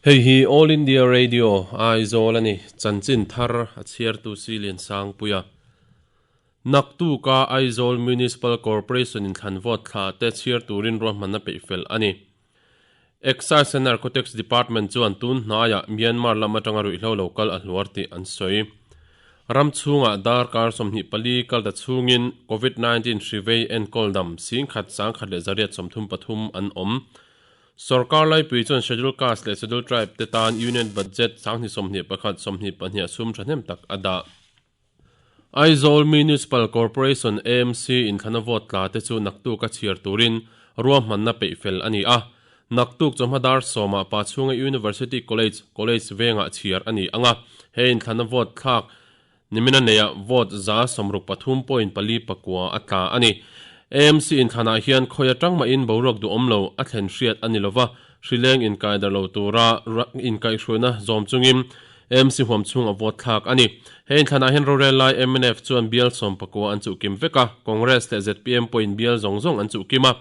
Hei hi All India Radio, Aizawl a ni. Chanchin thar a chhiartu Silian Sangpuia. Naktuka Aizawl Municipal Corporation inthlan vote thla te chhiar turin ruahmanna peih fel a ni. Excise and Narcotics Department chuan tun hnaiah Myanmar lam atanga ruihhlo lo kal a hluar tih an sawi. Ram chhungah darkar 24 kal ta chhungin Covid 19 hri vei enkawl dam 10,000 1,833 an awm. Sorkar laipui chuan Schedule Caste leh Schedule Tribe te tan Union Budget 2021, 22 sum thahnem tak a dah. Aizawl Municipal Corporation, AMC, inthlana vote tla te chu naktuk a chhiar turin ruahmanna peih fel a ni a. Naktuk chawhma dar sawmah Pachhunga University College, College vengah chhiar a ni ang a. He inthlana vote thlak Nimina neia vote 63.49 a tla a ni. AMC inthlanah hian khawi atang mahin boruak duhawm lo a thlen hriat a ni lova, hrileng inkaidar lo tura inkaihhruaina zawm chungin AMC huam chhung a vote thlak a ni. He inthlanah hian rorel lai mnf chuan bial 19 an chuh kim vek a, Congress leh zpm pawhin bial zawng zawng an chuh kim a.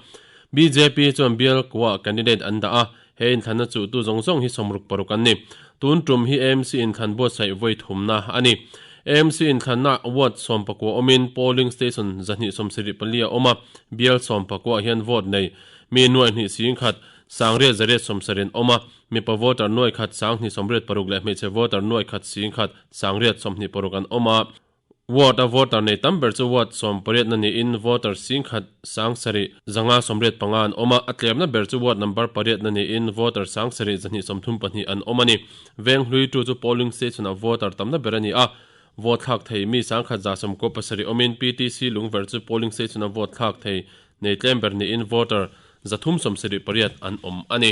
Bjp chuan bial kuah candidate an dah a, He inthlanna chuhtu zawng zawng hi 66 an ni. Tun tum hi AMC inthlan buatsaih vawi thumna a ni. AMC inthlanna ward 19 awmin polling station 274 a awm a, bial 19 hian vote nei mi nuai hnih singkhat sangriat zariat sawmsarih an awm a, mipa voter nuai khat sanghnih sawmriat paruk leh hmeichhe voter nuai khat singkhat sangriat 26 an awm a. Ward a voter nei tam ber chu ward 18 na niin voter 10,000 sangsarih 585 an awm a, a tlemna ber chu ward number pariat na niin voter 7,232 an awm a ni. Venghlui tu chu polling station a voter tamna ber a ni a, vote thlak thei mi 1,197 awmin PTC Lungver chu polling station a vote thlak thei nei tlem ber niin voter 378 an awm a ni.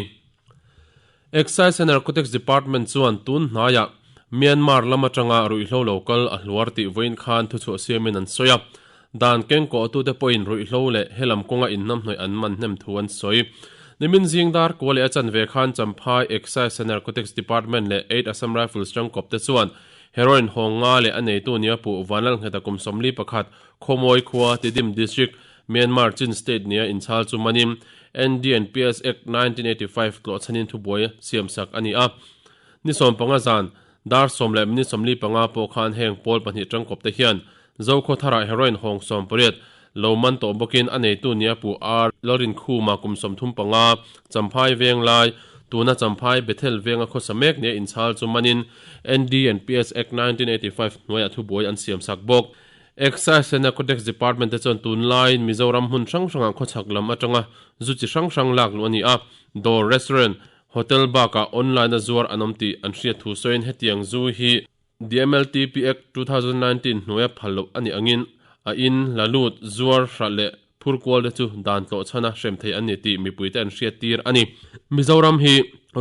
Excise and Narcotics Department chuan tun hnaiah Myanmar lam atanga ruihhlo lo kal a hluar tih vawiin khan thuchhuah siamin an sawi a. Dan kengkawhtute pawhin ruihhlo leh helam kawnga inhnamhnawih an man hnem thu an sawi. Nimin zing dar kua leh a chanve khan Champhai Excise and Narcotics Department leh Eight Assam Rifles tangkawpte chuan heroin hawng nga leh a neitu nia puh Vanlalngheta kum 41 Khawmawi khua Tidim District Myanmar Chin State nia inchhal chu manin NDNPS Act 1985 tlawhchhanin thubuai siamsak a ni a. Ni 15 zan, dar sawm leh minute 45 pawh khan heng pawl pahnih tangkawpte hian Zokhawtharah heroin hawng 18 lo man tawh bawkin a neitu nia Pu R. Lalrinkhuma kum 35, Champhai veng lai, tuna Champhai Bethel venga khawsa mek nia inchhal chu manin NDNPS Act 1985 hnuaiah thubuai an siamsak bawk. Excise and Narcotics Department te chuan tunlaiin Mizoram hmun hrang hrangah khawchhak lam atanga zu chi hrang hrang lak luh a ni a, dawr, restaurant, hotel bakah online a zuar an awm tih an hriat thu sawiin hetiang zu hi DMLTP Act 2019 hnuaia phal loh a nih angin a in, la lut, zuar, hralh leh phur kual te chu dan tlawh chhana hrem thei an ni tih mipuite an hriat tir a ni. Mizoram hi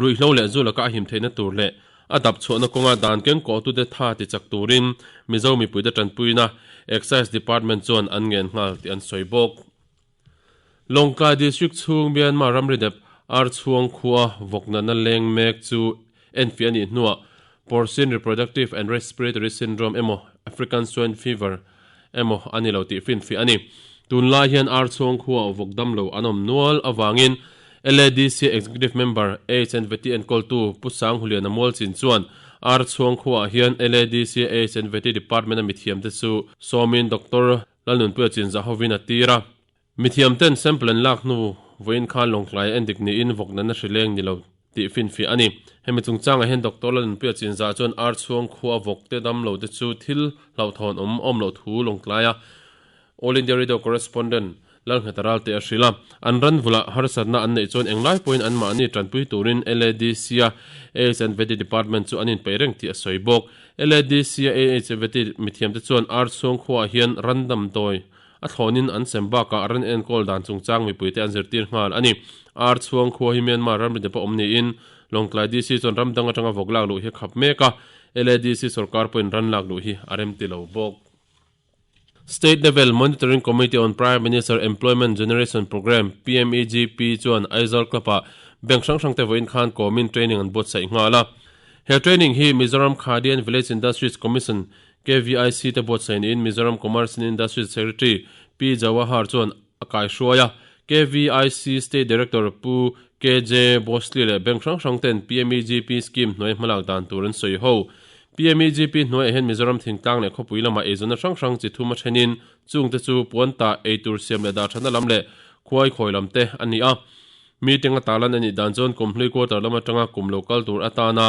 ruihhlo leh zu laka a him theihna tur leh a dap chhuahna kawnga dan kengkawhtute tha ti chak turin Mizo mipuite tanpuina Excise Department chuan an ngen nghal tih an sawi bawk. Lawngtlai District chhung Myanmar ramri dep Archhuang khua vawknatna leng mek chu enfiah a nih hnuah Porcine Reproductive and Respiratory Syndrome emaw African Swine Fever emaw a ni lo tih finfiah a ni. Tunlai hian Archhuang khuaah vawk damlo an awm nual avangin LADC Executive Member HN Veti enkawltu Pu Sanghuliana Mualchin chuan Archhuang khuaah hian LADC HN Veti Department-a mithiamte chu sawmin Doctor Lalnunpuia chinzah hovin a tir a. Mithiamten sample an lak hnu vawiin khan Lawngtlai endik niin vawk natna hri leng ni lo tih finfiah a ni. Hemi chungchangah hian Doctor Lalnunpuia chinzah chuan ar chhuang khua vawk te dam lo te chu thil hlauhthawn awm awm loh thu Lawngtlaia All India Radio Correspondent Lalngheta Ralte a hrilh a. An ran vulah harsatna an neih chuan englai pawhin anmahni tanpui turin LADC-a AIDS and Vety Department chu an inpeih reng tih a sawi bawk. LADC-a AIDS and Vety mithiamte chuan ar chhuang khuaah hian ran damdawi A thlawnin an sem bakah ran enkawl dan chungchang mipuite an zirtir nghal a ni. Ar chhuang khua hi Myanmar ramri depa awm niin Lawngtlai DC chuan ram dang atanga vawk lak luh hi a khap mek a, LADC sorkar pawhin ran lak luh hi a remti lo bawk. State Level Monitoring Committee on Prime Minister Employment Generation Programme, PMEGP, chuan Aizawl Club-ah bank hrang hrangte vawiin khan kawmin training an buatsaih nghal a. He training hi Mizoram Khadi and Village Industries Commission, KVIC te buatsaih niin Mizoram Commerce and Industries Secretary Pi Jawahar chuan a kaihruai a, KVIC State Director Pu. KJ Bosley leh bank hrang hrang ten PMEGP scheme hnuai hmalak dan tur an sawi ho. PMEGP hnuaiah hian Mizoram thingtlang leh khawpui lamah eizawnna hrang hrang chi thum a thenin chungte chu puan tah, eitur siam leh dahthatna lam leh khuai khawi lam te a ni a. Meeting a tarlan a nih dan chuan kum hlui quarter lam atanga kum lo kal tur atana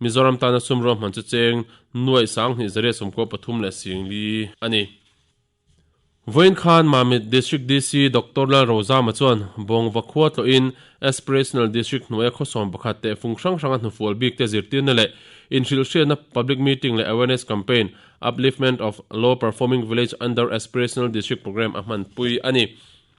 Mizoram tana sum ruahman chu cheng nuaih sanghnih zariat sawmkua pathum leh singli a ni. Vawiin khan Mamit District DC Doctor Lal Rozama chuan Bawngva khua tlawhin Aspirational District hnuaia khawsawm pakhat tehfung hrang hranga hnufual bikte zirtirna leh inhrilhhriatna Public Meeting leh Awareness Campaign Upliftment of Low Performing Village Under Aspirational District Programme a hmanpui a ni.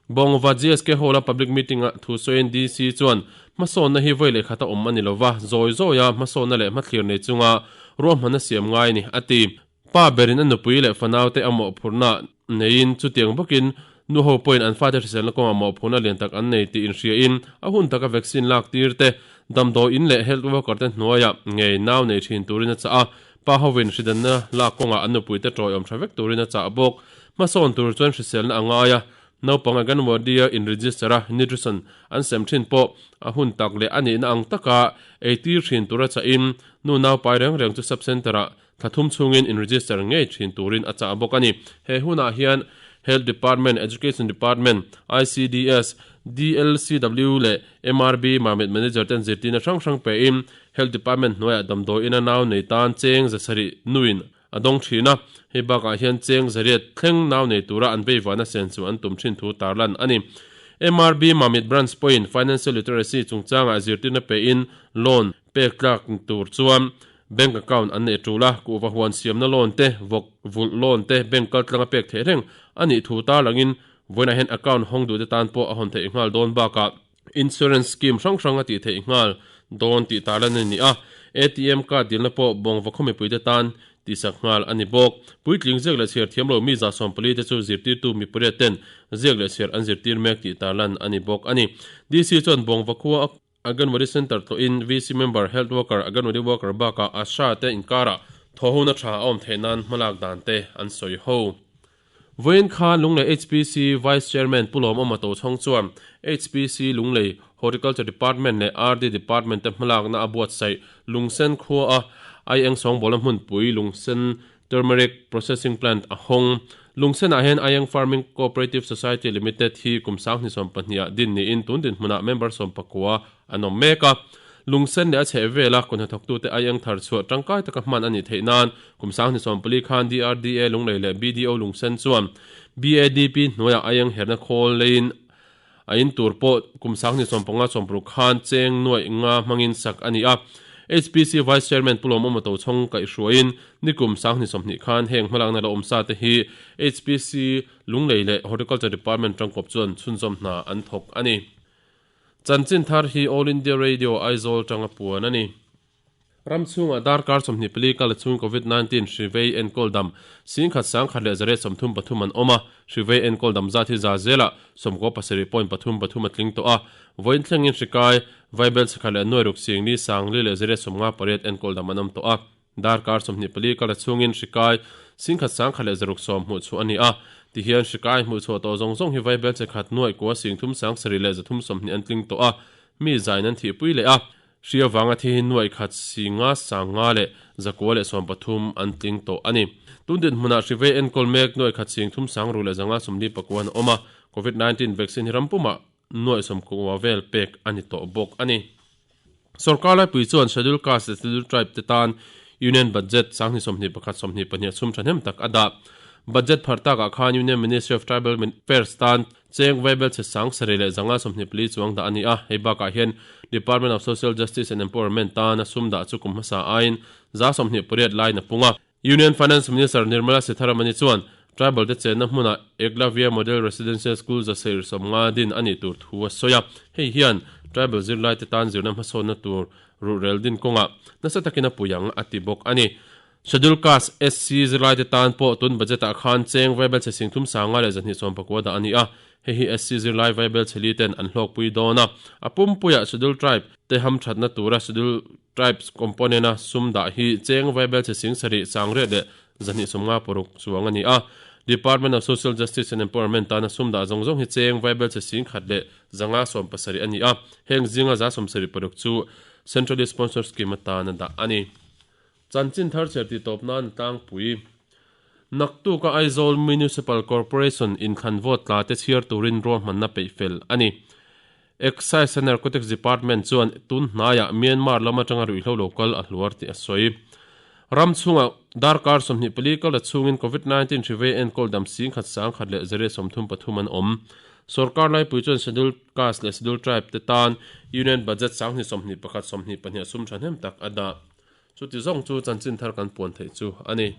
Bawngva GSK Hall-a Public Meeting-ah thu sawiin DC chuan hmasawnna hi vawi leh khata awm a ni lova, zawi zawia hmasawnna leh hmathlir nei chunga ruahmanna siam ngai a ni, a ti. Pa berin a nupui leh fanaute a mawhphurhna neiin chutiang bawkin nu ho pawhin an fate hriselna kawngah mawhphurhna lian tak an nei tih inhriain a hun taka vaccine lak tir te, damdawi in leh health worker te hnuaiah ngei nau nei thin turin a chah a, pa hovin hridanna lak kawngah an nupuite tawiawm tha vek turin a chah bawk. Hmasawn tur chuan hriselna a ngai a, naupang Anganwadi-a in-register a nutrition an sem thin pawh a hun tak leh a nihna ang taka ei tir thin tura chahin nu naupai reng reng chu sub-centre-ah Thla thum chhungin in-register ngei thin turin a chah bawk a ni. He hunah hian Health Department, Education Department, ICDS, DLCW leh MRB Mamit Manager ten zirtirna hrang hrang pein Health Department hnuaiah damdawi ina nau nei tan cheng zasarih nuin a dawng thin a. Hei bakah hian cheng zariat thleng nau nei tura an veivahna sen chu an tum thin thu tarlan a ni. MRB Mamit Branch pawhin Financial Literacy chungchangah zirtirna pein loan pek tlak tur chuan Bank account an neih tul a, kuhva huan siamna loan te, vawk vulh loan te bank kaltlanga pek theih reng a nih thu tarlangin vawiinah hian account hawng duhte tan pawh a hawn theih nghal dawn bakah insurance scheme hrang hrang a tih theih nghal dawn tih tarlan a ni a, ATM card dilna pawh bawngva khaw mipuite tan tihsak nghal a ni bawk. Puitling ziak leh chhiar thiam lo mi 140 te chu zirtirtu mipariat ten ziak leh chhiar an zirtir mek tih tarlan a ni bawk a ni. DC chuan bawngva khua a Anganwadi Centre tlawhin VC Member, Health Worker, Anganwadi Worker bakah Asha te inkarah thawhhona tha a awm theih nan hmalak dan te an sawi ho. Vawiin khan Lunglei HPC Vice Chairman Pu Lawmawma Tochhawng chuan HPC Lunglei Horticulture Department leh RD Department te hmalakna a buatsaih Lungsen khua a Aieng Sawngbawla hmunpui Lungsen Turmeric Processing Plant a hawng. Lungsenah hian Aieng Farming Cooperative Society Limited hi kum 2020 ah din niin tun dinhmunah member 19 an awm mek a. Lungsen leh a chheh vela kut hnathawktute Aieng thar chhuah tangkai taka hman a nih theih nan kum 2024 khan DRDA Lunglei leh BDO Lungsen chuan BADP hnuaiah Aieng herna khawl leiin A in tur pawh kum 2015 sawmparuk khan cheng nuaih nga hmangin sak a ni a. HPC Vice Chairman Pu Lawmawma Tochhawng kaihhruaiin nikum 2020 khan heng hmalakna la awm sa te hi HPC Lunglei leh Horticulture Department tangkawp chuan chhunzawm hna an thawk a ni. Chanchin thar hi All India Radio Aizawl tanga puan a ni. Ram chhungah darkar 24 kal chhung Covid 19 hri vei enkawl dam singkhat sangkhat leh zariat 33 an awm a, hri vei enkawl dam zat hi za zelah 97 point pathum pathum a tling tawh a. Vawiin thlengin hri kai Vaibel chhekhat leh nuai ruk sing ni sangli leh zariat 58 enkawl dam an awm tawh a. Darkar 24 kal chhungin hri kai singkhat sangkhat leh zaruk sawm hmuh chhuah a ni a. Tihian hri kai hmuh chhuah tawh zawng zawng hi Vaibel chhekhat nuai kua sing thum sang sarih leh 320 an tling tawh a, mi zain an thihpui leh a. Hri avanga thi hi nuaih khat si nga sang nga leh zakua leh 13 an tling tawh a ni. Tun dinhmunah hri vei enkawl mek nuaih khat sing thum sang ru leh zanga sawmli pakua an awm a, Covid 19 vaccine hi ram pumah nuaih sawmkua vel pek a ni tawh bawk a ni. Sorkar laipui chuan Schedule Caste leh Schedule Tribe te tan Union Budget 2021 22 chhum thahnem tak a dah. Budget phar takah khan Union Ministry of Tribal Affairs tan Cheng Vaibel chhe sang sarih leh zanga 24 chuang dah a ni a, hei bakah hian Department of Social Justice and Empowerment tana sum dah chu kum hmasa aiin 28 laiin a pung a. Union Finance Minister Nirmala Sitharaman-i chuan Tribal te chenna hmunah Eklavya Model Residential School zaseir 50 din a nih tur thu a sawi a, hei hian Tribal zirlaite tan zirna hmasawnna tur ruhrel din kawngah nasa takin a pui ang a ti bawk a ni. Schedule Caste, SC, zirlaite tan pawh tun budget-ah khan cheng vaibel chhe sing thum sanga leh 219 dah a ni a. Hei hi SC zirlai vaibel chhe li ten an hlawkpui dawn a. A pumpuiah Schedule Tribe te hamthatna tura Schedule Tribes component-a sum dah hi cheng vaibel chhe sing sarih sangriat leh 256 chuang a ni a. Department of Social Justice and Empowerment tana sum dah zawng zawng hi cheng vaibelchhe 10,000 leh 570 a ni a, heng zinga 76 chu Centrally Sponsored Scheme atana dah a ni. Chanchin thar chher tih tawp nan tlangpui. Naktuka Aizawl Municipal Corporation inthlan vote tla te chhiar turin ruahmanna peih fel a ni. Excise and Narcotics Department chuan tun hnaiah Myanmar lam atanga ruihhlo lo kal a hluar tih a sawi. Ram chhungah darkar 24 kal la chhungin Covid 19 hri vei enkawl dam 10,000 sangkhat leh 133 an awm. Sorkar laipui chuan Scheduled Caste leh Scheduled Tribe te tan Union Budget 2021 22 sum thahnem tak a dah. Chuti zawng chu chanchin thar kan puan theih chu a ni.